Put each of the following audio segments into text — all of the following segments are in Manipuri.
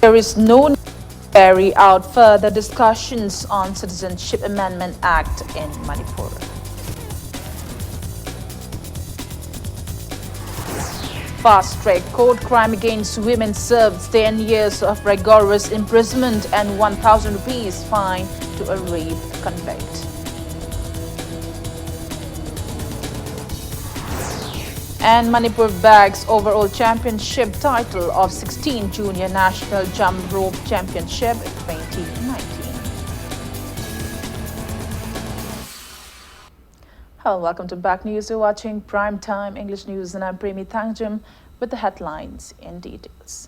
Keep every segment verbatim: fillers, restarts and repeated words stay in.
There is no need to carry out further discussions on Citizenship Amendment Act in Manipur. Fast track court, crime against women serves ten years of rigorous imprisonment and one thousand rupees fine to a rape convict. And Manipur bags overall championship title of sixteen Junior National Jump Rope Championship twenty nineteen. Hello, welcome to Back News. You're watching Prime Time English News, and I'm Premi Thangjum with the headlines in details.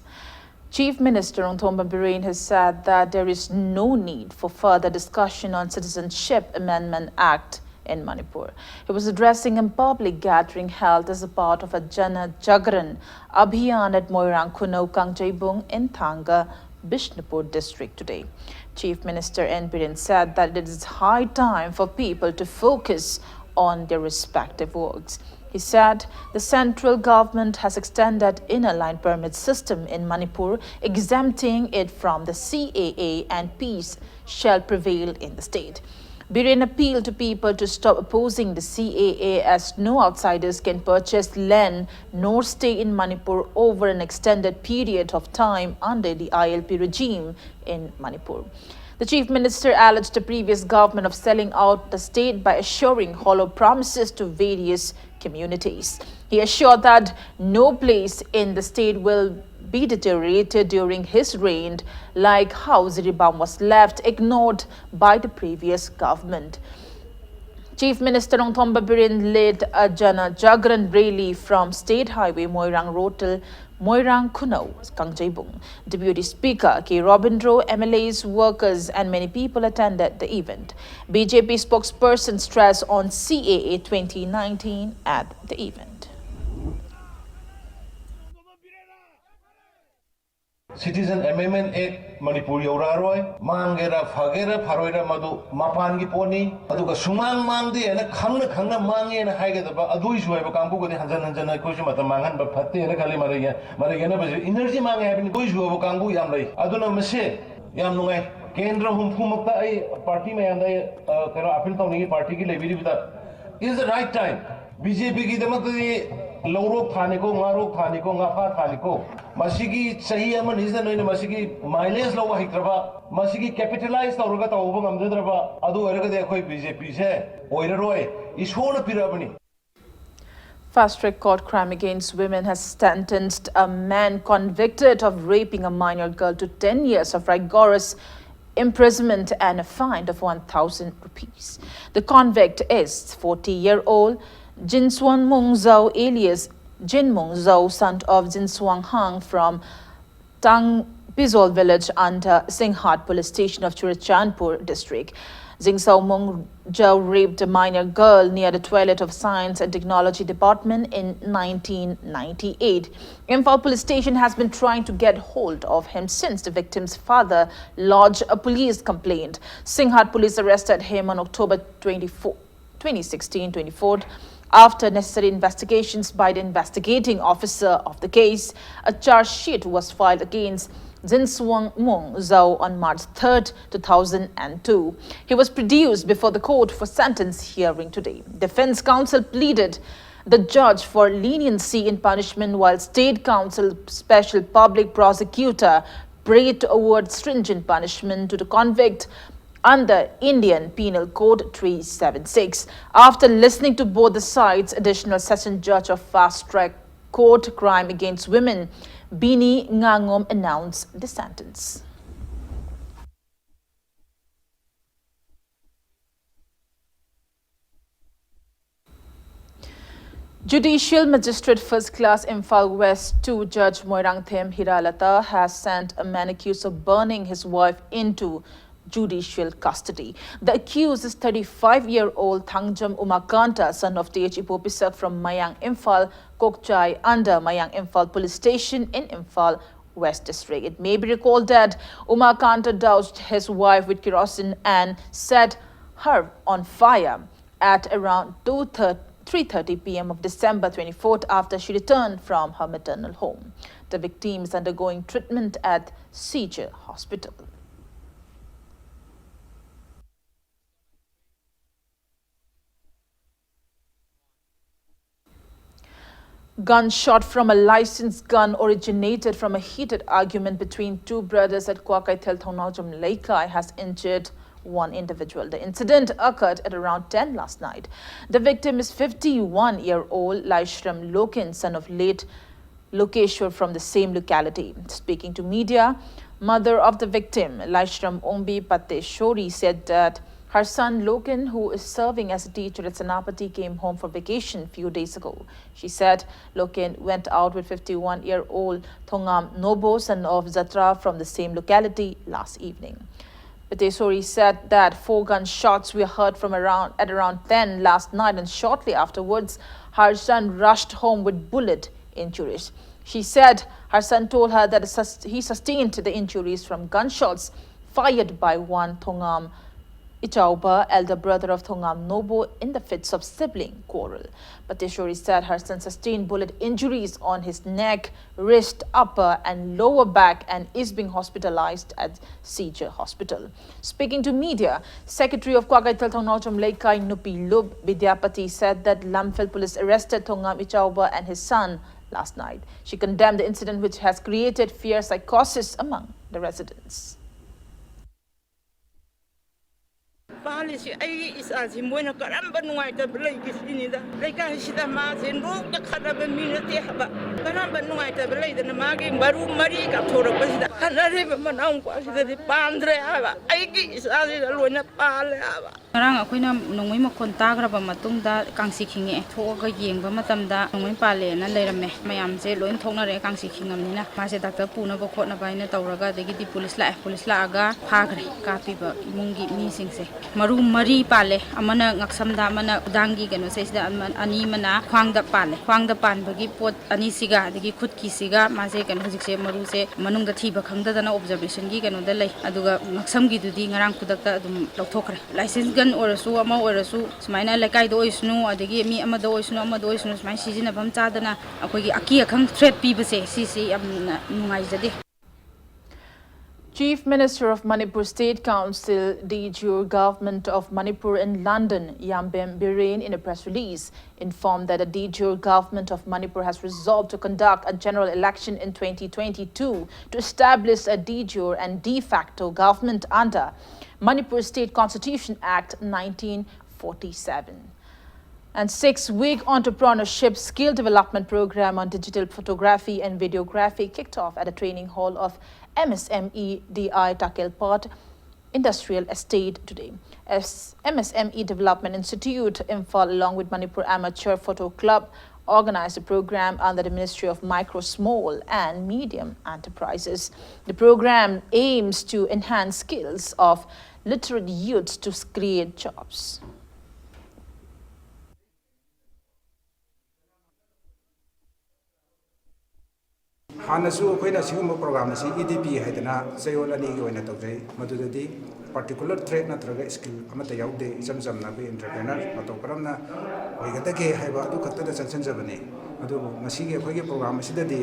Chief Minister Rongthong Biren has said that there is no need for further discussion on Citizenship Amendment Act in Manipur. He was addressing a public gathering held as a part of a Jana Jagran Abhiyan at Moirang Khunou Kangcheibung in Thanga, Bishnupur district today. Chief Minister N Biren said that it is high time for people to focus on their respective works. He said the central government has extended inner line permit system in Manipur, exempting it from the C A A, and peace shall prevail in the state. Biren appealed to people to stop opposing the C A A, as no outsiders can purchase land nor stay in Manipur over an extended period of time under the I L P regime in Manipur. The Chief Minister alleged the previous government of selling out the state by assuring hollow promises to various communities. He assured that no place in the state will be deteriorated during his reign, like how Jiribam was left ignored by the previous government. Chief Minister Rongthong Biren led a Jana Jagran rally from State Highway Moirang Road till Moirang Khunou Kangcheibung. Deputy Speaker K Robindro, M L As, workers and many people attended the event. B J P spokesperson stressed on C A A twenty nineteen at the event. Citizen Amendment Act Manipur ꯌꯧꯔꯛꯑꯔꯣꯏ꯫ ꯃꯥꯡꯒꯦꯔꯥ, ꯐꯒꯦꯔꯥ, ꯐꯔꯣꯏꯔꯥ, ꯃꯗꯨ ꯃꯄꯥꯟꯒꯤ ꯄꯣꯠꯅꯤ꯫ ꯑꯗꯨꯒ ꯁꯨꯃꯥꯡ ꯃꯥꯡꯗꯦ ꯍꯥꯏꯅ ꯈꯪꯅ ꯈꯪꯅ ꯃꯥꯡꯉꯦꯅ ꯍꯥꯏꯒꯗꯕ ꯑꯗꯨꯏꯁꯨ ꯍꯥꯏꯕ ꯀꯥꯡꯕꯨꯒꯗꯤ ꯍꯟꯖꯟ ꯍꯟꯖꯟꯅ ꯑꯩꯈꯣꯏꯁꯨ ꯃꯇꯝ ꯃꯥꯡꯍꯟꯕ ꯐꯠꯇꯦꯅ ꯈꯜꯂꯤ꯫ ꯃꯔꯩ ꯌꯦ-, ꯃꯔꯩ ꯌꯦꯠꯅꯕꯁꯤ energy ꯃꯥꯡꯉꯦ ꯍꯥꯏꯕꯅꯤ꯫ ꯑꯗꯨꯏꯁꯨ ꯍꯥꯏꯕ ꯀꯥꯡꯕꯨ ꯌꯥꯝ ꯂꯩ꯫ ꯑꯗꯨꯅ ꯃꯁꯤ ꯌꯥꯝ ꯅꯨꯡꯉꯥꯏ꯫ ꯀꯦꯟꯗ꯭ꯔ ꯍꯨꯝꯐꯨꯃꯛꯇ ꯑꯩ party ꯃꯌꯥꯝꯗ ꯑꯩ, ꯑ, ꯀꯩꯅꯣ, appeal ꯇꯧꯅꯤꯡꯉꯤ꯫ Partyꯒꯤ ꯂꯩꯕꯤꯔꯤꯕꯗ is the right time꯫ BJPꯒꯤꯗꯃꯛꯇꯗꯤ ꯂꯧꯔꯣꯛ ꯊꯥꯅꯤꯀꯣ, ꯉꯥꯔꯣꯛ ꯊꯥꯅꯤꯀꯣ, ꯉꯥꯐꯥ ꯊꯥꯅꯤꯀꯣ꯫ ꯃꯁꯤꯒꯤ ꯆꯍꯤ ꯑꯃꯅꯤꯁꯤꯗ ꯅꯣꯏꯅ ꯃꯁꯤꯒꯤ mileage ꯂꯧꯕ ꯍꯩꯇ꯭ꯔꯕ, ꯃꯁꯤꯒꯤ capitalize ꯇꯧꯔꯒ ꯇꯧꯕ ꯉꯝꯖꯗ꯭ꯔꯕ, ꯑꯗꯨ ꯑꯣꯏꯔꯒꯗꯤ ꯑꯩꯈꯣꯏ BJPꯁꯦ ꯑꯣꯏꯔꯔꯣꯏ꯫ ꯏꯁꯣꯔꯅ ꯄꯤꯔꯛꯑꯕꯅꯤ꯫ Fast Track Court crime against women has sentenced a man convicted of raping a minor girl to ten years of rigorous imprisonment and a fine of one thousand rupees. The convict is forty-year-old Jinsuan Mungzhou, alias Jin Mungzhou, son of Jinsuang Hang from Tang Pizol village under Singhat Police Station of Churachandpur district. Jingzhou Mungzhou raped a minor girl near the toilet of Science and Technology Department in nineteen ninety-eight. Imphal Police Station has been trying to get hold of him since the victim's father lodged a police complaint. Singhat police arrested him on October twenty-fourth, twenty sixteen twenty-fourth. After necessary investigations by the investigating officer of the case, a charge sheet was filed against Jinsuang Mung Zhao on March third, two thousand and two. He was produced before the court for sentence hearing today. Defense counsel pleaded the judge for leniency in punishment, while state counsel special public prosecutor prayed toward stringent punishment to the convict under Indian Penal Code three seven six. After listening to both the sides, Additional Session Judge of Fast Track Court Crime Against Women, Bini Ngangom, announced the sentence. Judicial Magistrate First Class Imphal West two Judge Moirangthem Hiralata has sent a man accused of burning his wife into judicial custody. The accused is thirty-five-year-old Thangjam Umakanta, son of T H Ipopisak from Mayang Imphal, Kokchai, under Mayang Imphal Police Station in Imphal West District. It may be recalled that Umakanta doused his wife with kerosene and set her on fire at around two thirty, three thirty p m of December twenty-fourth after she returned from her maternal home. The victim is undergoing treatment at Sijia Hospital. Gunshot from a licensed gun originated from a heated argument between two brothers at Kwakaithel Thongnaojam Leikai has injured one individual. The incident occurred at around ten last night. The victim is fifty-one-year-old Laishram Loken, son of late Lokeshwar from the same locality. Speaking to media, mother of the victim, Laishram Ombi Pateshori, said that her son Loken, who is serving as a teacher at Senapati, came home for vacation few days ago. She said Loken went out with fifty-one-year-old Thongam Nobo, son of Zatra, from the same locality last evening. Patesori said that four gunshots were heard from around at around ten last night, and shortly afterwards, her son rushed home with bullet injuries. She said her son told her that sus- he sustained the injuries from gunshots fired by one Thongam Ichauba, elder brother of Thongam Nobo, in the fits of sibling quarrel. Pateshori said her son sustained bullet injuries on his neck, wrist, upper and lower back, and is being hospitalized at Sijia Hospital. Speaking to media, Secretary of Kwakaithel Thongnaojam Leikai Nupi Lub Vidyapati said that Lamphel police arrested Thongam Ichauba and his son last night. She condemned the incident, which has created fear psychosis among the residents. Policy ꯑꯩꯒꯤ ꯏꯆꯥꯁꯤ ꯃꯣꯏꯅ ꯀꯔꯝꯕ ꯅꯨꯡꯉꯥꯏꯇꯕ ꯂꯩꯒꯦ ꯁꯤꯅꯤꯗ꯫ ꯂꯩꯀꯥꯏꯁꯤꯗ ꯃꯥꯁꯦ ꯅꯣꯛꯇ ꯈꯠꯅꯕ ꯃꯤ ꯅꯠꯇꯦ ꯍꯥꯏꯕ꯫ ꯀꯔꯝꯕ ꯅꯨꯡꯉꯥꯏꯇꯕ ꯂꯩꯗꯅ ꯃꯥꯒꯤ ꯃꯔꯨ ꯃꯔꯤ ꯀꯥꯞꯊꯣꯔꯛꯄꯁꯤꯗ ꯈꯠꯅꯔꯤꯕ ꯃꯅꯥꯎ ꯅꯨꯄꯥꯁꯤꯗꯗꯤ ꯄꯥꯟꯗ꯭ꯔꯦ ꯍꯥꯏꯕ꯫ ꯑꯩꯒꯤ ꯏꯆꯥꯁꯤꯗ ꯂꯣꯏꯅ ꯄꯥꯜꯂꯦ ꯍꯥꯏꯕ꯫ ꯉꯔꯥꯡ ꯑꯩꯈꯣꯏꯅ ꯅꯣꯡꯃꯩ ꯃꯈꯣꯟ ꯇꯥꯈ꯭ꯔꯕ ꯃꯇꯨꯡꯗ ꯀꯥꯡꯁꯤ ꯈꯤꯡꯉꯛꯑꯦ꯫ ꯊꯣꯛꯑꯒ ꯌꯦꯡꯕ ꯃꯇꯝꯗ ꯅꯣꯡꯃꯩ ꯄꯥꯜꯂꯦꯅ ꯂꯩꯔꯝꯃꯦ꯫ ꯃꯌꯥꯝꯁꯦ ꯂꯣꯏ ꯊꯣꯛꯅꯔꯦ ꯀꯥꯡꯁꯤ ꯈꯤꯡꯉꯝꯅꯤꯅ꯫ ꯃꯥꯁꯦ ꯗꯥꯛꯇꯔ ꯄꯨꯅꯕ ꯈꯣꯠꯅꯕ ꯍꯥꯏꯅ ꯇꯧꯔꯒ, ꯑꯗꯒꯤꯗꯤ ꯄꯨꯂꯤꯁ ꯂꯥꯛꯑꯦ꯫ ꯄꯨꯂꯤꯁ ꯂꯥꯛꯑꯒ ꯐꯥꯈ꯭ꯔꯦ ꯀꯥꯞꯄꯤꯕ ꯏꯃꯨꯡꯒꯤ ꯃꯤꯁꯤꯡꯁꯦ꯫ ꯃꯔꯨ ꯃꯔꯤ ꯄꯥꯜꯂꯦ꯫ ꯑꯃꯅ ꯉꯛꯁꯝꯗ, ꯑꯃꯅ ꯈꯨꯗꯥꯡꯒꯤ ꯀꯩꯅꯣꯁꯦ ꯁꯤꯗ, ꯑꯃ-, ꯑꯅꯤ ꯑꯃꯅ ꯈ꯭ꯋꯥꯡꯗ ꯄꯥꯜꯂꯦ꯫ ꯈ꯭ꯋꯥꯡꯗ ꯄꯥꯟꯕꯒꯤ ꯄꯣꯠ ꯑꯅꯤꯁꯤꯒ, ꯑꯗꯒꯤ ꯈꯨꯠꯀꯤꯁꯤꯒ, ꯃꯥꯁꯦ ꯀꯩꯅꯣ, ꯍꯧꯖꯤꯛꯁꯦ ꯃꯔꯨꯁꯦ ꯃꯅꯨꯡꯗ ꯊꯤꯕ ꯈꯪꯗꯗꯅ ꯑꯣꯕꯖꯔꯕꯦꯁꯟꯒꯤ ꯀꯩꯅꯣꯗ ꯂꯩ꯫ ꯑꯗꯨꯒ ꯉꯛꯁꯝꯒꯤꯗꯨꯗꯤ ꯉꯔꯥꯡ ꯈꯨꯗꯛꯇ ꯑꯗꯨꯝ ꯂꯧꯊꯣꯛꯈ꯭ꯔꯦ꯫ ꯂꯥꯏꯁꯦꯟꯁ ꯒꯟ ꯑꯣꯏꯔꯁꯨ, ꯑꯃ ꯑꯣꯏꯔꯁꯨ, ꯁꯨꯃꯥꯏꯅ ꯂꯩꯀꯥꯏꯗ ꯑꯣꯏꯁꯅꯨ, ꯑꯗꯒꯤ ꯃꯤ ꯑꯃꯗ ꯑꯣꯏꯁꯅꯨ, ꯑꯃꯗ ꯑꯣꯏꯁꯅꯨ, ꯁꯨꯃꯥꯏꯅ ꯁꯤꯖꯤꯟꯅꯐꯝ ꯆꯥꯗꯅ ꯑꯩꯈꯣꯏꯒꯤ ꯑꯀꯤ ꯑꯈꯪ ꯊ꯭ꯔꯦꯠ ꯄꯤꯕꯁꯦ, ꯁꯤꯁꯤ ꯌꯥꯝꯅ ꯅꯨꯡꯉꯥꯏꯖꯗꯦ꯫ Chief Minister of Manipur State Council, De jure Government of Manipur in London, Yambem Biren, in a press release, informed that the De jure Government of Manipur has resolved to conduct a general election in twenty twenty-two to establish a de jure and de facto government under Manipur State Constitution Act nineteen forty-seven. And six-week entrepreneurship skill development program on digital photography and videography kicked off at the training hall of M S M E D I Takelpot Industrial Estate today. As M S M E Development Institute, Imphal, along with Manipur Amateur Photo Club, organized a program under the Ministry of Micro, Small and Medium Enterprises. The program aims to enhance skills of literate youths to create jobs. ꯍꯥꯟꯅꯁꯨ ꯑꯩꯈꯣꯏꯅ ꯁꯤꯒꯨꯝꯕ ꯄ꯭ꯔꯣꯒ꯭ꯔꯥꯝ ꯑꯁꯤ ꯏ ꯗꯤ ꯄꯤ ꯍꯥꯏꯗꯅ ꯆꯌꯣꯜ ꯑꯅꯤꯒꯤ ꯑꯣꯏꯅ ꯇꯧꯖꯩ꯫ ꯃꯗꯨꯗꯗꯤ ꯄꯥꯔꯇꯤꯀꯨꯂꯔ ꯇ꯭ꯔꯦꯠ ꯅꯠꯇ꯭ꯔꯒ ꯁ꯭ꯀꯤꯜ ꯑꯃꯠꯇ ꯌꯥꯎꯗꯦ꯫ ꯏꯆꯝ ꯆꯝꯅ ꯑꯩꯈꯣꯏ ꯑꯦꯟꯇꯔꯄ꯭ꯔꯦꯅꯔ ꯃꯇꯧ ꯀꯔꯝꯅ ꯑꯣꯏꯒꯗꯒꯦ ꯍꯥꯏꯕ ꯑꯗꯨ ꯈꯛꯇꯗ ꯆꯪꯁꯤꯟꯖꯕꯅꯤ꯫ ꯑꯗꯨꯕꯨ ꯉꯁꯤꯒꯤ ꯑꯩꯈꯣꯏꯒꯤ ꯄ꯭ꯔꯣꯒ꯭ꯔꯥꯝ ꯑꯁꯤꯗꯗꯤ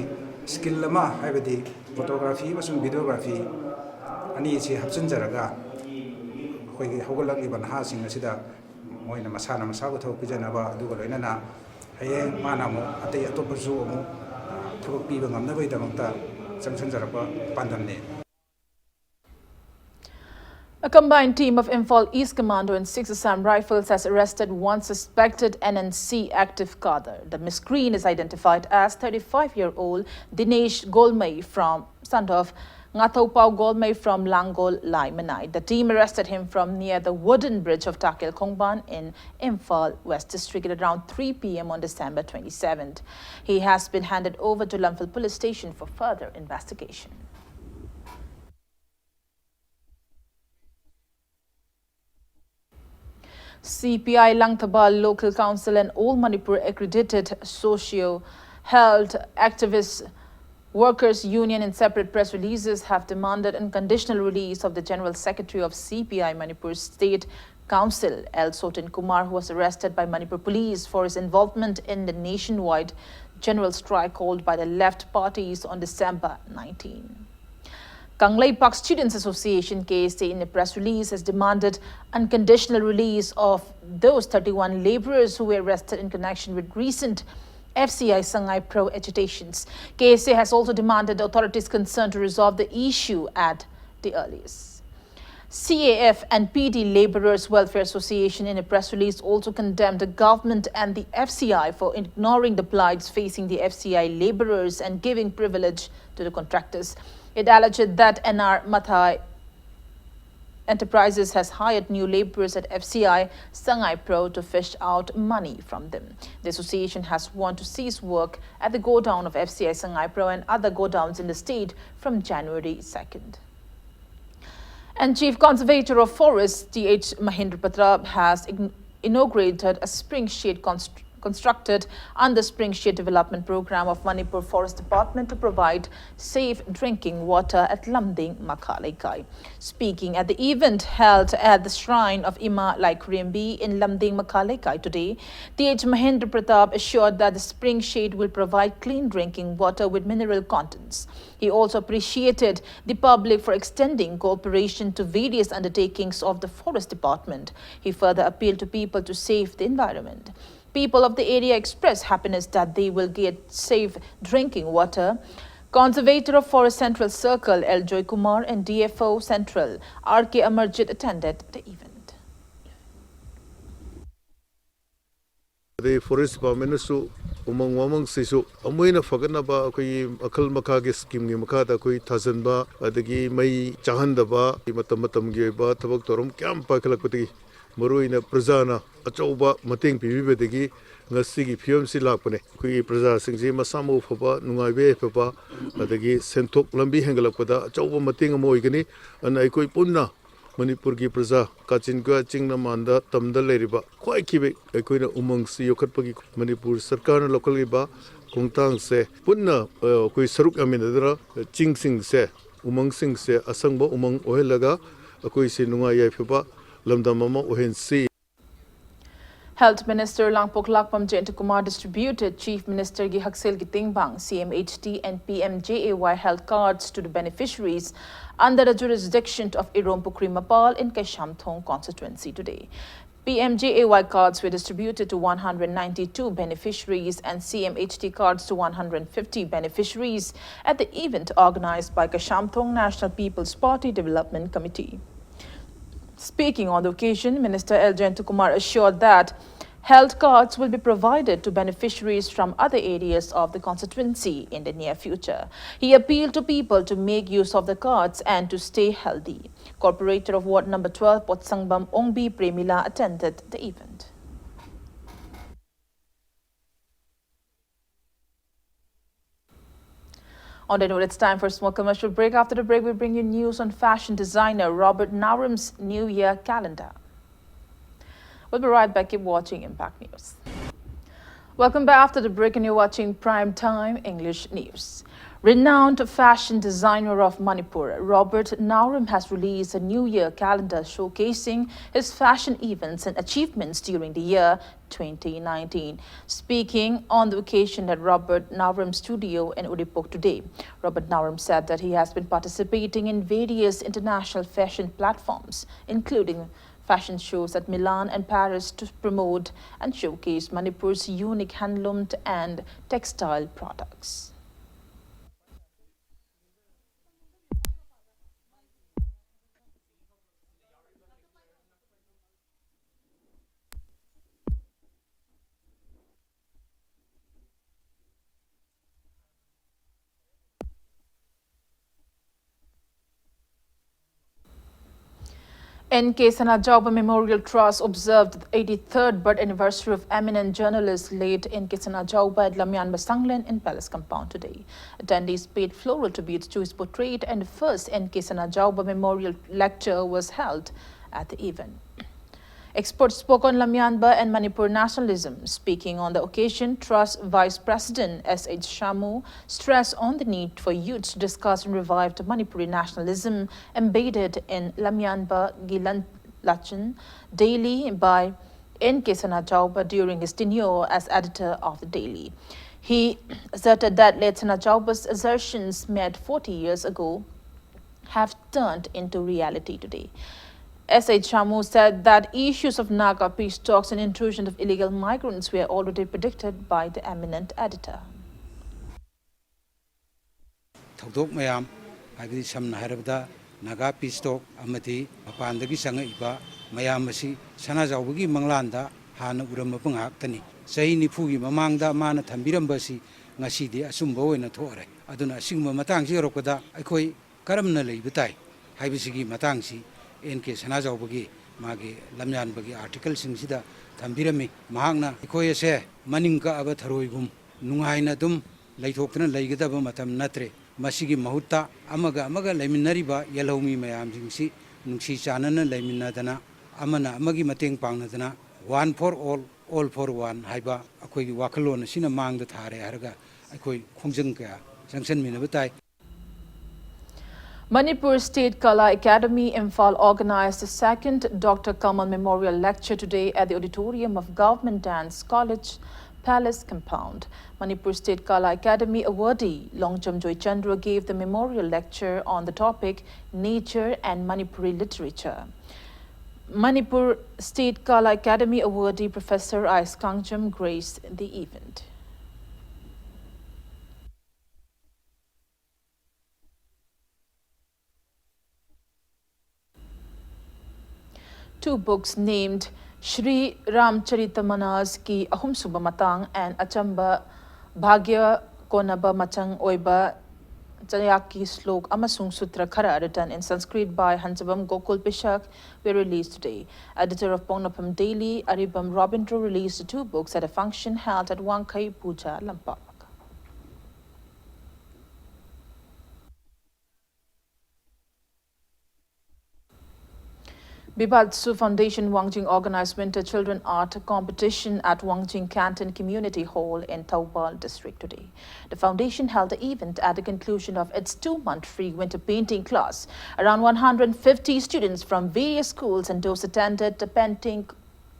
ꯁ꯭ꯀꯤꯜ ꯑꯃ, ꯍꯥꯏꯕꯗꯤ ꯐꯣꯇꯣꯒ꯭ꯔꯥꯐꯤ ꯑꯃꯁꯨꯡ ꯚꯤꯗꯤꯑꯣꯒ꯭ꯔꯥꯐꯤ ꯑꯅꯤ ꯑꯁꯤ ꯍꯥꯞꯆꯤꯟꯖꯔꯒ, ꯑꯩꯈꯣꯏꯒꯤ ꯍꯧꯒꯠꯂꯛꯂꯤꯕ ꯅꯍꯥꯁꯤꯡ ꯑꯁꯤꯗ ꯃꯣꯏꯅ ꯃꯁꯥꯅ ꯃꯁꯥꯕꯨ ꯊꯕꯛ ꯄꯤꯖꯅꯕ, ꯑꯗꯨꯒ ꯂꯣꯏꯅꯅ ꯍꯌꯦꯡ ꯃꯥꯅ ꯑꯃꯨꯛ ꯑꯇꯩ ꯑꯇꯣꯞꯄꯁꯨ ꯑꯃꯨꯛ ꯊꯕꯛ ꯄꯤꯕ ꯉꯝꯅꯕꯒꯤꯗꯃꯛꯇ ꯆꯪꯁꯤꯟꯖꯔꯛꯄ ꯄꯥꯟꯗꯝꯅꯤ꯫ A combined team of Imphal East Commando and Six Assam Rifles has arrested one suspected N N C active cadre. The miscreant is identified as thirty-five-year-old Dinesh Golmei from, son of Ngathoupao Golmei from Langol Laimanai. The team arrested him from near the wooden bridge of Takel Khongban in Imphal West District at around three p m on December twenty-seventh. He has been handed over to Lamphel Police Station for further investigation. C P I Langtabal Local Council and All Manipur Accredited Socio Health Activists Workers Union, in separate press releases, have demanded unconditional release of the General Secretary of C P I Manipur State Council, L Sotin Kumar, who was arrested by Manipur police for his involvement in the nationwide general strike called by the left parties on December nineteen. Kangleipak Students Association, K S A, in a press release, has demanded unconditional release of those thirty-one laborers who were arrested in connection with recent F C I Sangai Pro agitations. K S A has also demanded authorities concerned to resolve the issue at the earliest. C A F and P D Labourers Welfare Association, in a press release, also condemned the government and the F C I for ignoring the plights facing the F C I labourers and giving privilege to the contractors. It alleged that N R Mathai Enterprises has hired new labourers at F C I Sangai Pro to fish out money from them. The association has sworn to cease work at the godown of F C I Sangai Pro and other godowns in the state from January second. And Chief Conservator of Forests, T H Mahendra Pratap, has ign- inaugurated a spring shade const- constructed under Spring Shade Development Program of Manipur Forest Department to provide safe drinking water at Lamding Makhaleikai. Speaking at the event held at the shrine of Ima Laikhurembi in Lamding Makhaleikai today, T H Mahendra Pratap assured that the spring shade will provide clean drinking water with mineral contents. He also appreciated the public for extending cooperation to various undertakings of the Forest Department. He further appealed to people to save the environment. People of the area expressed happiness that they will get safe drinking water. Conservator of Forest Central Circle, L Joy Kumar, and D F O Central, R K Amarjit, attended the event. ꯑꯗꯩ ꯐꯣꯔꯦꯁ ꯗꯤꯄꯥꯔꯠꯃꯦꯟꯅꯁꯨ ꯎꯃꯪ ꯋꯥꯃꯪꯁꯤꯁꯨ ꯑꯃꯨꯛ ꯍꯦꯟꯅ ꯐꯒꯠꯅꯕ ꯑꯩꯈꯣꯏꯒꯤ ꯃꯈꯜ ꯃꯈꯥꯒꯤ ꯁ꯭ꯀꯤꯝꯒꯤ ꯃꯈꯥꯗ ꯑꯩꯈꯣꯏ ꯊꯥꯖꯤꯟꯕ, ꯑꯗꯒꯤ ꯃꯩ ꯆꯥꯍꯟꯗꯕ, ꯃꯇꯝ ꯃꯇꯝꯒꯤ ꯑꯣꯏꯕ ꯊꯕꯛ ꯊꯧꯔꯝ ꯀꯌꯥꯝ ꯄꯥꯏꯈꯠꯂꯛꯄꯗꯒꯤ ꯃꯔꯨꯑꯣꯏꯅ ꯄ꯭ꯔꯖꯥꯅ ꯑꯆꯧꯕ ꯃꯇꯦꯡ ꯄꯤꯕꯤꯕꯗꯒꯤ ꯉꯁꯤꯒꯤ ꯐꯤꯕꯝꯁꯤ ꯂꯥꯛꯄꯅꯦ꯫ ꯑꯩꯈꯣꯏꯒꯤ ꯄ꯭ꯔꯖꯥꯁꯤꯡꯁꯤ ꯃꯁꯥ ꯃꯎ ꯐꯕ, ꯅꯨꯡꯉꯥꯏꯕ ꯌꯥꯏꯐꯕ, ꯑꯗꯒꯤ ꯁꯦꯟꯊꯣꯛ ꯂꯝꯕꯤ ꯍꯦꯟꯒꯠꯂꯛꯄꯗ ꯑꯆꯧꯕ ꯃꯇꯦꯡ ꯑꯃ ꯑꯣꯏꯒꯅꯤ꯫ ꯑꯗꯨꯅ ꯑꯩꯈꯣꯏ ꯄꯨꯟꯅ ꯃꯅꯤꯄꯨꯔꯒꯤ ꯄ꯭ꯔꯖꯥ, ꯀꯥꯆꯤꯟ ꯀꯣꯌꯥ, ꯆꯤꯡ ꯃꯥꯟꯗ, ꯇꯝꯗ ꯂꯩꯔꯤꯕ ꯈ꯭ꯋꯥꯏꯈꯤꯕ ꯑꯩꯈꯣꯏꯅ ꯎꯃꯪꯁꯤ ꯌꯣꯛꯈꯠꯄꯒꯤ ꯃꯅꯤꯄꯨꯔ ꯁꯔꯀꯥꯔꯅ ꯂꯧꯈꯠꯂꯤꯕ ꯈꯣꯡꯊꯥꯡꯁꯦ ꯄꯨꯟꯅ, ꯑ, ꯑꯩꯈꯣꯏ ꯁꯔꯨꯛ ꯌꯥꯃꯤꯟꯅꯗꯨꯅ ꯆꯤꯡꯁꯤꯡꯁꯦ, ꯎꯃꯪꯁꯤꯡꯁꯦ ꯑꯁꯪꯕ ꯎꯃꯪ ꯑꯣꯏꯍꯜꯂꯒ ꯑꯩꯈꯣꯏꯁꯦ ꯅꯨꯡꯉꯥꯏ ꯌꯥꯏꯐꯕ ꯂꯝꯗꯝ ꯑꯃ ꯑꯣꯏꯍꯟꯁꯤ꯫ Health Minister Langpoklakpam Jayantakumar distributed Chief Ministerꯒꯤ ꯍꯛꯁꯦꯜꯒꯤ ꯇꯦꯡꯕꯥꯡ, C M H T and P M J A Y health cards to the beneficiaries under the jurisdiction of Irompukri Mapal in Kaishamthong constituency today. P M J A Y cards were distributed to one hundred ninety-two beneficiaries and C M H T cards to one hundred fifty beneficiaries at the event organized by Kaishamthong National People's Party Development Committee. Speaking on the occasion, Minister L Jayantakumar assured that health cards will be provided to beneficiaries from other areas of the constituency in the near future. He appealed to people to make use of the cards and to stay healthy. Corporator of Ward Number twelve, Potsangbam Ongbi Premila, attended the event. On that note, it's time for a small commercial break. After the break, we bring you news on fashion designer Robert Naorum's New Year calendar. We'll be right back. Keep watching Impact News. Welcome back after the break, and you're watching Prime Time English News. Renowned fashion designer of Manipur, Robert Naorum, has released a New Year calendar showcasing his fashion events and achievements during the year twenty nineteen. Speaking on the occasion at Robert Naorum's studio in Uripok today, Robert Naorum said that he has been participating in various international fashion platforms, including fashion shows at Milan and Paris, to promote and showcase Manipur's unique handloom and textile products. N K Sanajaoba Memorial Trust observed the eighty-third birth anniversary of eminent journalist late N K Sanajaoba at Lamyanba Sanglen in Palace Compound today. Attendees paid floral tributes to his portrait, and the first N K Sanajaoba Memorial Lecture was held at the event. Experts spoke on Lamyanba and Manipur nationalism. Speaking on the occasion, Trust Vice President S H Shamu stressed on the need for youths to discuss and revive the Manipuri nationalism embedded in Lamyanba Gilan Lachin daily by N K Sanajaoba during his tenure as editor of the daily. He asserted that late Sanajaoba's assertions made forty years ago have turned into reality today. S H Shamu said that issues of Naga peace talks and intrusion of illegal migrants were already predicted by the eminent editor. ꯊꯧꯗꯣꯛ ꯃꯌꯥꯝ, ꯍꯥꯏꯕꯗꯤ ꯁꯝꯅ ꯍꯥꯏꯔꯕꯗ ꯅꯥꯒꯥ ꯄꯤꯁ ꯇꯣꯛ ꯑꯃꯗꯤ ꯃꯄꯥꯟꯗꯒꯤ ꯆꯪꯉꯛꯏꯕ ꯃꯌꯥꯝ ꯑꯁꯤ ꯁꯅꯥꯖꯥꯎꯕꯒꯤ ꯃꯪꯂꯥꯟꯗ ꯍꯥꯟꯅ ꯎꯔꯝꯃꯕ ꯉꯥꯛꯇꯅꯤ꯫ ꯆꯍꯤ ꯅꯤꯐꯨꯒꯤ ꯃꯃꯥꯡꯗ ꯃꯥꯅ ꯊꯝꯕꯤꯔꯝꯕ ꯑꯁꯤ ꯉꯁꯤꯗꯤ ꯑꯆꯨꯝꯕ ꯑꯣꯏꯅ ꯊꯣꯛꯑꯔꯦ꯫ ꯑꯗꯨꯅ ꯑꯁꯤꯒꯨꯝꯕ ꯃꯇꯥꯡꯁꯤ ꯌꯧꯔꯛꯄꯗ ꯑꯩꯈꯣꯏ ꯀꯔꯝꯅ ꯂꯩꯕ ꯇꯥꯏ ꯍꯥꯏꯕꯁꯤꯒꯤ ꯃꯇꯥꯡꯁꯤ ꯑꯦꯟ ꯀꯦ ꯁꯅꯥꯖꯥꯎꯕꯒꯤ ꯃꯥꯒꯤ ꯂꯝꯌꯥꯟꯕꯒꯤ ꯑꯥꯔꯇꯤꯀꯜꯁꯤꯡꯁꯤꯗ ꯊꯝꯕꯤꯔꯝꯃꯤ꯫ ꯃꯍꯥꯛꯅ ꯑꯩꯈꯣꯏ ꯑꯁꯦ ꯃꯅꯤꯡ ꯀꯛꯑꯕ ꯊꯔꯣꯏꯒꯨꯝ ꯅꯨꯡꯉꯥꯏꯅ ꯑꯗꯨꯝ ꯂꯩꯊꯣꯛꯇꯨꯅ ꯂꯩꯒꯗꯕ ꯃꯇꯝ ꯅꯠꯇ꯭ꯔꯦ꯫ ꯃꯁꯤꯒꯤ ꯃꯍꯨꯠꯇ ꯑꯃꯒ ꯑꯃꯒ ꯂꯩꯃꯤꯟꯅꯔꯤꯕ ꯌꯦꯜꯍꯧꯃꯤ ꯃꯌꯥꯝꯁꯤꯡꯁꯤ ꯅꯨꯡꯁꯤ ꯆꯥꯟꯅꯅ ꯂꯩꯃꯤꯟꯅꯗꯅ, ꯑꯃꯅ ꯑꯃꯒꯤ ꯃꯇꯦꯡ ꯄꯥꯡꯅꯗꯅ, one for all, all for one ꯍꯥꯏꯕ ꯑꯩꯈꯣꯏꯒꯤ ꯋꯥꯈꯜꯂꯣꯟ ꯑꯁꯤꯅ ꯃꯥꯡꯗ ꯊꯥꯔꯦ ꯍꯥꯏꯔꯒ ꯑꯩꯈꯣꯏ ꯈꯣꯡꯖꯪ ꯀꯌꯥ ꯆꯪꯁꯤꯟꯃꯤꯟꯅꯕ ꯇꯥꯏ꯫ Manipur State Kala Academy, Imphal, organized the second Doctor Kamal Memorial Lecture today at the auditorium of Government Dance College, Palace Compound. Manipur State Kala Academy awardee Longjam Joychandra gave the memorial lecture on the topic Nature and Manipuri Literature. Manipur State Kala Academy awardee Professor I S Kangjam graced the event. Two books named Shri Ramcharita Manas ki ꯑꯍꯨꯝꯁꯨꯕ ꯃꯇꯥꯡ and Achamba Bhagya Konaba Machang Oiba ꯆꯌꯥꯛꯀꯤ ꯁ꯭ꯂꯣꯛ ꯑꯃꯁꯨꯡ ꯁꯨꯇ꯭ꯔ ꯈꯔ, written in Sanskrit by Hanjabam Gokul Pishak, were released today. Editor of Ponapham Daily, Aribam Robindro, released two books at a function held at Wangkhei Puja Lampak. Bibatsu Foundation Wangjing organized Winter Children Art Competition at Wangjing Canton Community Hall in Thoubal District today. The foundation held the event at the conclusion of its two-month free winter painting class. Around one hundred fifty students from various schools and those attended the painting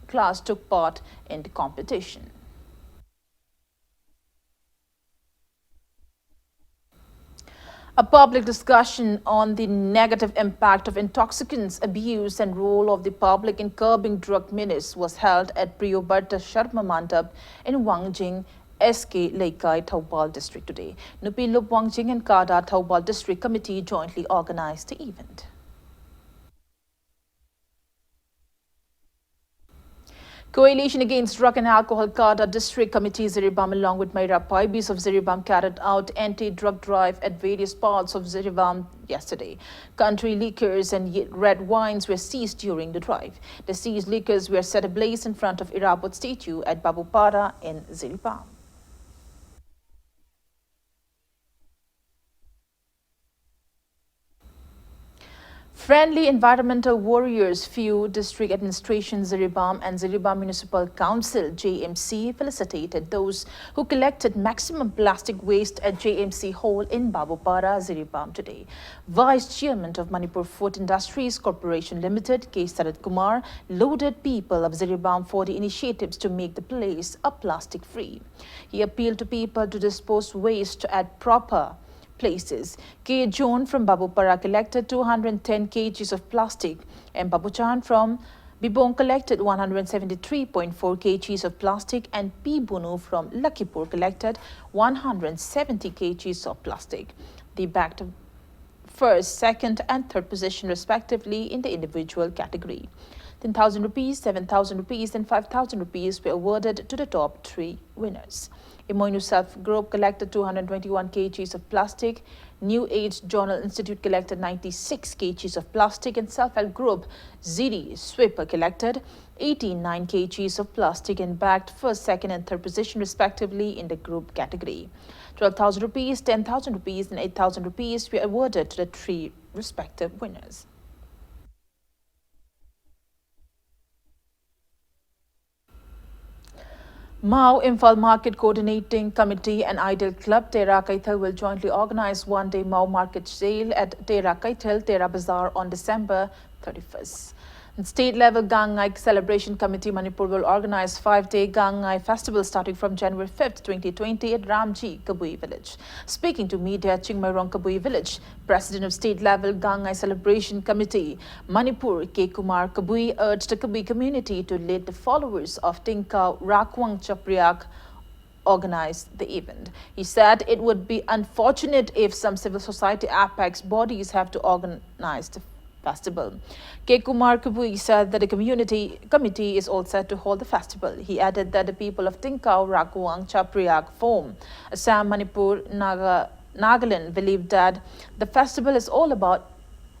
class took part in the competition. A public discussion on the negative impact of intoxicants abuse and role of the public in curbing drug menace was held at Priyobrata Sharma Mandap in Wangjing, S K Leikai, Thoubal District today. Nupi Lup Wangjing and CADA Thoubal District Committee jointly organized the event. Coalition Against Drug and Alcohol CADA District Committee Jiribam along with Meira Paibis of Jiribam carried out anti-drug drive at various parts of Jiribam yesterday. Country liquors and ye- red wines were seized during the drive. The seized liquors were set ablaze in front of Irabot statue at Babupara in Jiribam. Friendly environmental warriors, Phiu District Administration Jiribam and Jiribam Municipal Council, J M C, felicitated those who collected maximum plastic waste at J M C Hall in Babupara, Jiribam today. Vice Chairman of Manipur Food Industries Corporation Limited, K Sarat Kumar, lauded people of Jiribam for the initiatives to make the place a plastic-free. He appealed to people to dispose waste at proper places. K John from Babupara collected two hundred ten kgs of plastic, and Babuchan from Bibong collected one hundred seventy-three point four kgs of plastic, and P Bunu from Lakhipur collected one hundred seventy kgs of plastic. They bagged first, second, and third position respectively in the individual category. Ten thousand rupees, seven thousand rupees, and five thousand rupees were awarded to the top three winners. Imoinu Self Group collected two hundred twenty-one kgs of plastic, New Age Journal Institute collected ninety-six kgs of plastic, and Self Help Group Ziri Sweeper collected eighty-nine kgs of plastic and bagged first, second, and third position respectively in the group category. Twelve thousand rupees, ten thousand rupees, and eight thousand rupees were awarded to the three respective winners. Mao Imphal Market Coordinating Committee and Ideal Club Tera Kaithal will jointly organize one-day Mao market sale at Tera Kaithal, Tera Bazaar on December thirty-first. State level Gangngai Celebration Committee Manipur will organize five-day Gangngai festival starting from January fifth, twenty twenty at Ramji Kabui Village. Speaking to media, Chingmeirong Kabui Village President of State Level Gangngai Celebration Committee, Manipur, K Kumar Kabui, urged the Kabui community to lead the followers of Tingkau Rakwang Chapriak organize the event. He said it would be unfortunate if some civil society apex bodies have to organize the festival. K Kumar Kabui said that the community committee is all set to hold the festival. He added that the people of Tingkau Rakwang Chapriak Phom, Assam, Manipur, Naga, Nagaland believe that the festival is all about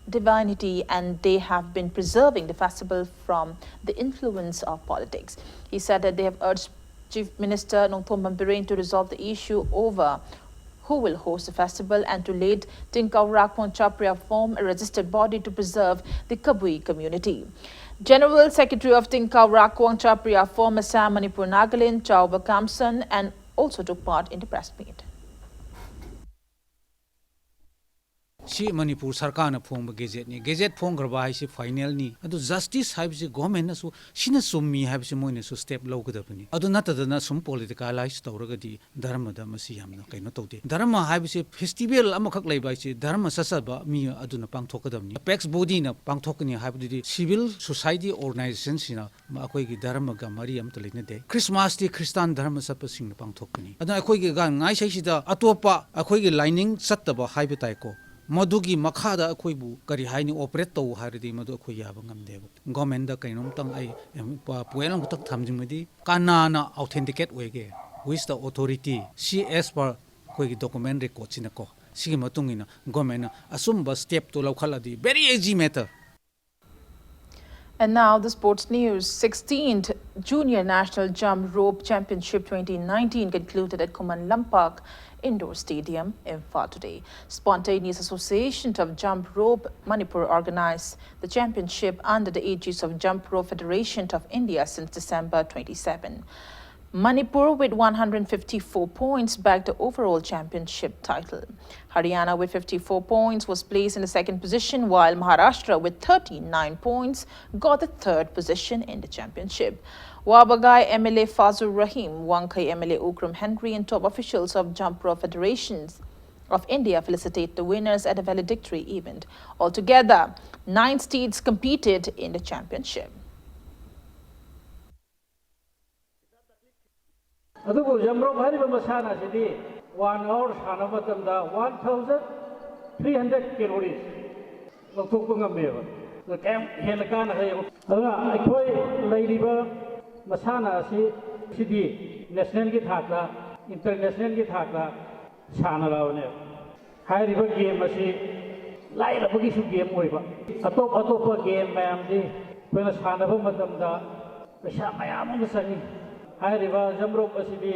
divinity and they have been preserving the festival from the influence of politics. He said that they have urged Chief Minister Nongthombam Biren to resolve the issue over who will host the festival and to lead Tingkau Rakwang Chapriak Phom, a registered body to preserve the Kabui community. General Secretary of Tingkau Rakwang Chapriak Phom, Assam, Manipur, Nagaland, Chauba Kamson, and also took part in the press meet. ꯁꯤ ꯃꯅꯤꯄꯨꯔ ꯁꯔꯀꯥꯔꯅ ꯐꯣꯡꯕ ꯒꯦꯖꯦꯠꯅꯤ꯫ ꯒꯦꯖꯦꯠ ꯐꯣꯡꯈ꯭ꯔꯕ ꯍꯥꯏꯁꯤ ꯐꯥꯏꯅꯦꯜꯅꯤ꯫ ꯑꯗꯨ ꯖꯁꯇꯤꯁ ꯍꯥꯏꯕꯁꯤ ꯒꯣꯔꯃꯦꯟꯅꯁꯨ ꯁꯤꯅ ꯆꯨꯝꯃꯤ ꯍꯥꯏꯕꯁꯤ ꯃꯣꯏꯅꯁꯨ ꯁ꯭ꯇꯦꯞ ꯂꯧꯒꯗꯕꯅꯤ꯫ ꯑꯗꯨ ꯅꯠꯇꯗꯅ ꯁꯨꯝ ꯄꯣꯂꯤꯇꯤꯀꯦꯂꯥꯏꯁ ꯇꯧꯔꯒꯗꯤ ꯙꯔꯃꯗ ꯃꯁꯤ ꯌꯥꯝꯅ ꯀꯩꯅꯣ ꯇꯧꯗꯦ꯫ ꯙꯔꯃ ꯍꯥꯏꯕꯁꯤ ꯐꯦꯁꯇꯤꯚꯦꯜ ꯑꯃꯈꯛ ꯂꯩꯕ ꯍꯥꯏꯁꯤ ꯙꯔꯃ ꯆꯠꯆꯕ ꯃꯤ ꯑꯗꯨꯅ ꯄꯥꯡꯊꯣꯛꯀꯗꯕꯅꯤ꯫ ꯑꯦꯄꯦꯛꯁ ꯕꯣꯗꯤꯅ ꯄꯥꯡꯊꯣꯛꯀꯅꯤ ꯍꯥꯏꯕꯗꯨꯗꯤ ꯁꯤꯚꯤꯜ ꯁꯣꯁꯥꯏꯇꯤ ꯑꯣꯔꯒꯅꯥꯏꯖꯦꯁꯟꯁꯤꯅ ꯑꯩꯈꯣꯏꯒꯤ ꯙꯔꯃꯒ ꯃꯔꯤ ꯑꯃꯠꯇ ꯂꯩꯅꯗꯦ꯫ ꯈ꯭ꯔꯤꯁꯃꯥꯁꯇꯤ ꯈ꯭ꯔꯤꯁꯇꯥꯟ ꯙꯔꯃ ꯆꯠꯄꯁꯤꯡꯅ ꯄꯥꯡꯊꯣꯛꯄꯅꯤ꯫ ꯑꯗꯨꯅ ꯑꯩꯈꯣꯏꯒꯤ ꯒꯥꯟ ꯉꯥꯏ ꯏꯁꯩꯁꯤꯗ ꯑꯇꯣꯞꯄ ꯑꯩꯈꯣꯏꯒꯤ ꯂꯥꯏꯅꯤꯡ ꯆꯠꯇꯕ ꯍꯥꯏꯕ ꯇꯥꯏꯀꯣ, ꯃꯗꯨꯒꯤ ꯃꯈꯥꯗ ꯑꯩꯈꯣꯏꯕꯨ ꯀꯔꯤ ꯍꯥꯏꯅꯤ, ꯑꯣꯄꯔꯦꯠ ꯇꯧ ꯍꯥꯏꯔꯗꯤ ꯃꯗꯨ ꯑꯩꯈꯣꯏ ꯌꯥꯕ ꯉꯝꯗꯦꯕ꯫ ꯒꯣꯔꯃꯦꯟꯗ ꯀꯩꯅꯣꯝꯇꯪ ꯑꯩ ꯄꯣꯏꯟ ꯑꯃꯈꯛꯇꯪ ꯊꯝꯖꯅꯤꯡꯕꯗꯤ, ꯀꯅꯥꯅ ꯑꯣꯊꯦꯟꯇꯤꯀꯦꯠ ꯑꯣꯏꯒꯦ? Who is the authority? C S per ꯑꯩꯈꯣꯏꯒꯤ ꯗꯣꯀꯨꯃꯦꯟ ꯔꯦꯀꯣꯔꯠꯁꯤꯅꯀꯣ, ꯁꯤꯒꯤ ꯃꯇꯨꯡ ꯏꯟꯅ ꯒꯣꯔꯃꯦꯟꯅ ꯑꯆꯨꯝꯕ ꯁ꯭ꯇꯦꯞꯇꯣ ꯂꯧꯈꯠꯂꯗꯤ, very easy matter. And now the sports news. sixteenth Junior National Jump Rope Championship twenty nineteen concluded at Khuman Lampak Indoor Stadium, Imphal today. Spontaneous Association of Jump Rope Manipur organized the championship under the aegis of Jump Rope Federation of India since December twenty-seven. Manipur with one hundred fifty-four points bagged the overall championship title. Haryana with fifty-four points was placed in the second position, while Maharashtra with thirty-nine points got the third position in the championship. Wabagai M L A Fazul Rahim, Wangkhei M L A Ukram Henry, and top officials of Jump Rope Federations of India felicitate the winners at the valedictory event. Altogether, nine states competed in the championship. ꯑꯗꯨꯕꯨ ꯖꯝꯔꯣꯞ ꯍꯥꯏꯔꯤꯕ ꯃꯁꯥꯟꯅ ꯑꯁꯤꯗꯤ ꯋꯥꯟ ꯑꯋꯥꯔ ꯁꯥꯟꯅꯕ ꯃꯇꯝꯗ one thousand three hundred calories ꯂꯧꯊꯣꯛꯄ ꯉꯝꯃꯦꯕ꯫ ꯑꯗꯨ ꯀꯌꯥꯝ ꯍꯦꯟꯅ ꯀꯥꯟꯅꯒꯦ ꯌꯦꯡꯉꯨ꯫ ꯑꯗꯨꯅ ꯑꯩꯈꯣꯏ ꯂꯩꯔꯤꯕ ꯃꯁꯥꯟꯅ ꯑꯁꯤ ꯁꯤꯗꯤ ꯅꯦꯁꯅꯦꯜꯒꯤ ꯊꯥꯛꯇ, ꯏꯟꯇꯔꯅꯦꯁꯅꯦꯜꯒꯤ ꯊꯥꯛꯇ ꯁꯥꯟꯅꯔꯕꯅꯦꯕ꯫ ꯍꯥꯏꯔꯤꯕ ꯒꯦꯝ ꯑꯁꯤ ꯂꯥꯏꯔꯕꯒꯤꯁꯨ ꯒꯦꯝ ꯑꯣꯏꯕ꯫ ꯑꯇꯣꯞ ꯑꯇꯣꯞꯄ ꯒꯦꯝ ꯃꯌꯥꯝꯗꯤ ꯑꯩꯈꯣꯏꯅ ꯁꯥꯟꯅꯕ ꯃꯇꯝꯗ ꯄꯩꯁꯥ ꯃꯌꯥꯝ ꯑꯃ ꯆꯪꯉꯤ꯫ ꯍꯥꯏꯔꯤꯕ ꯖꯝꯔꯣꯞ ꯑꯁꯤꯗꯤ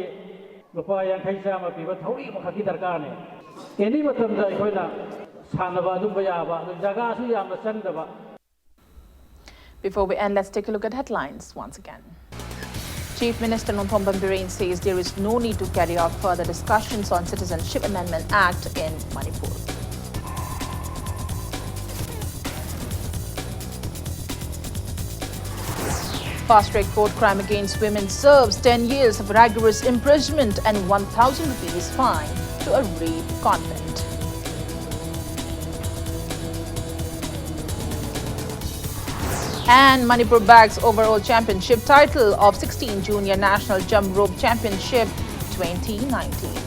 ꯂꯨꯄꯥ ꯌꯥꯡꯈꯩ ꯆꯥꯝꯃ ꯄꯤꯕ ꯊꯧꯔꯤ ꯑꯃꯈꯛꯀꯤ ꯗꯔꯀꯥꯔꯅꯦ꯫ ꯑꯦꯅꯤ ꯃꯇꯝꯗ ꯑꯩꯈꯣꯏꯅ ꯁꯥꯟꯅꯕ ꯑꯗꯨꯝꯕ ꯌꯥꯕ, ꯑꯗꯨ ꯖꯒꯥꯁꯨ ꯌꯥꯝꯅ ꯆꯪꯗꯕ꯫ Before we end, let's take a look at headlines once again. Chief Minister Nongthombam Biren says there is no need to carry out further discussions on Citizenship Amendment Act in Manipur. Fast track court crime against women serves ten years of rigorous imprisonment and one thousand rupees fine to a rape convict. And Manipur bags overall championship title of sixteen Junior National Jump Rope Championship twenty nineteen.